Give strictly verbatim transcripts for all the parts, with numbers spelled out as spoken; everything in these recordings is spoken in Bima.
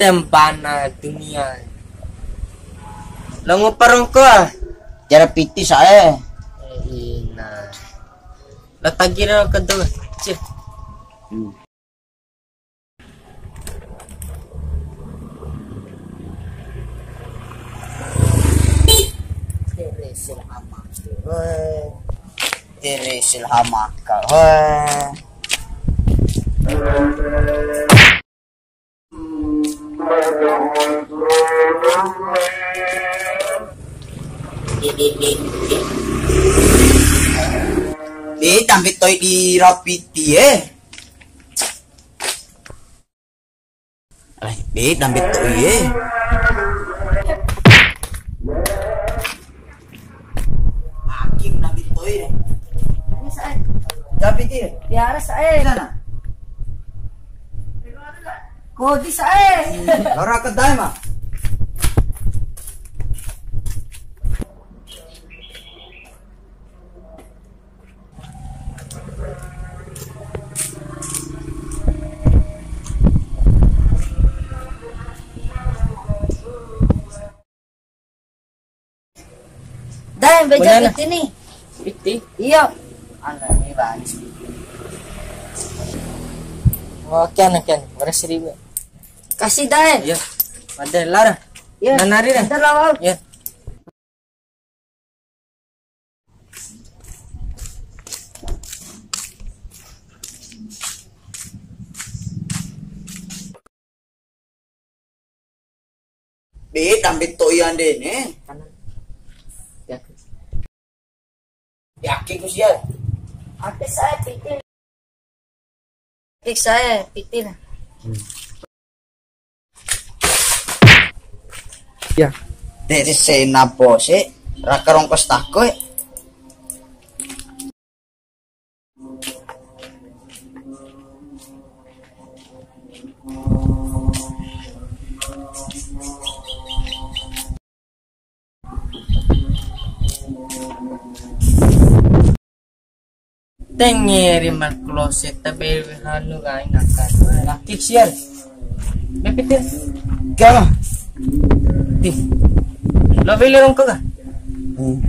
Tempana dunia. Lo ngupa rongko ah? Tiwara piti sa'e. Eh, ina. Lo tagi ro kedua. Cih. Hmm. Tere selama. Tere selama ka. Be, dambe to'i di rapi ti e. Be, dambe to'i e. Hakim dambe to'i e. Ini sa'e. Dambe to'i e. Tiwara sa'e. Sana. Kodi sa'e. Lara kedai mah. Dae, mbeca piti ni. Piti? Iyo. Ana ni bani. Oke, ana ken, beres seribu. Kasih dae. Iya. Ada lara. Iya. Nanari deh. Bentar lah, Wal. Iya. Be, dambe to'i ande ne. Yakin ku sia. Ake sa'e piti. Ake sa'e piti na. Ya. Tere sena bose, raka rongko stako e. Tengeri mal kloset tabe hanu kain akan. Nakik sial. Be piti. Gama. Ti. Lo beli rongko ka? Hmm.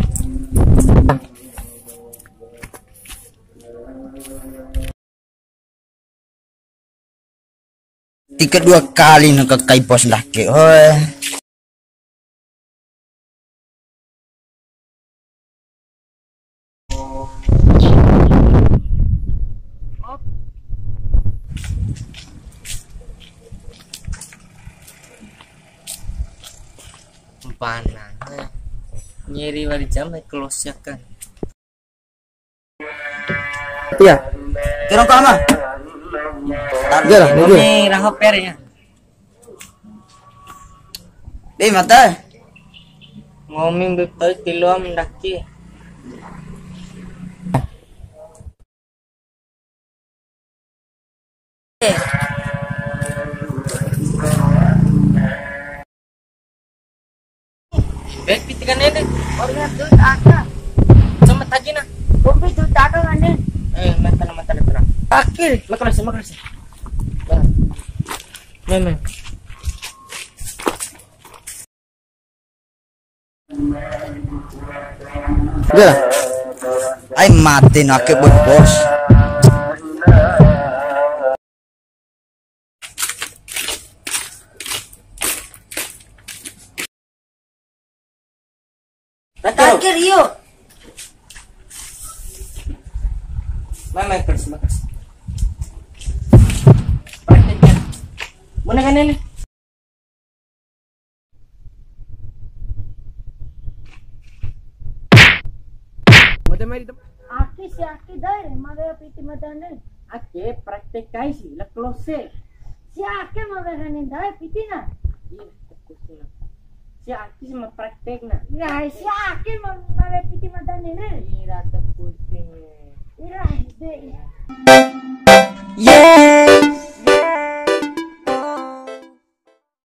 Ti kedua kali na kakai bos ndake, hoe. Mpana. Nyeri wali jam, close ya kan. Iya. Kira kau ama? Iya lah, mungkin. Ini raho per ya. Dei mata. Ngomi mbipoi tiloa mendaki. Be piti kane de. Orga dut aka. Sama tagina. Kombi dut aka kane. Eh, mata na mata na terang. Akil. Makalasi, makalasi. Meme. Udah lah. Ai mati na ake bos. Terakhir, iyo. Mai, mai, terus, terus. Praktek ya. Mana kan ini? Mada mai di tempat. Ake si ake dae, ma wea piti mada ne. Ake praktek kai si, la close. Si ake ma wea ne dae piti na. Iya, fokus na. Si ake si ma praktek na. Iya, si ake ma, ma wea piti mada ne ne. Ira te pusing. Ira, de. Yeay.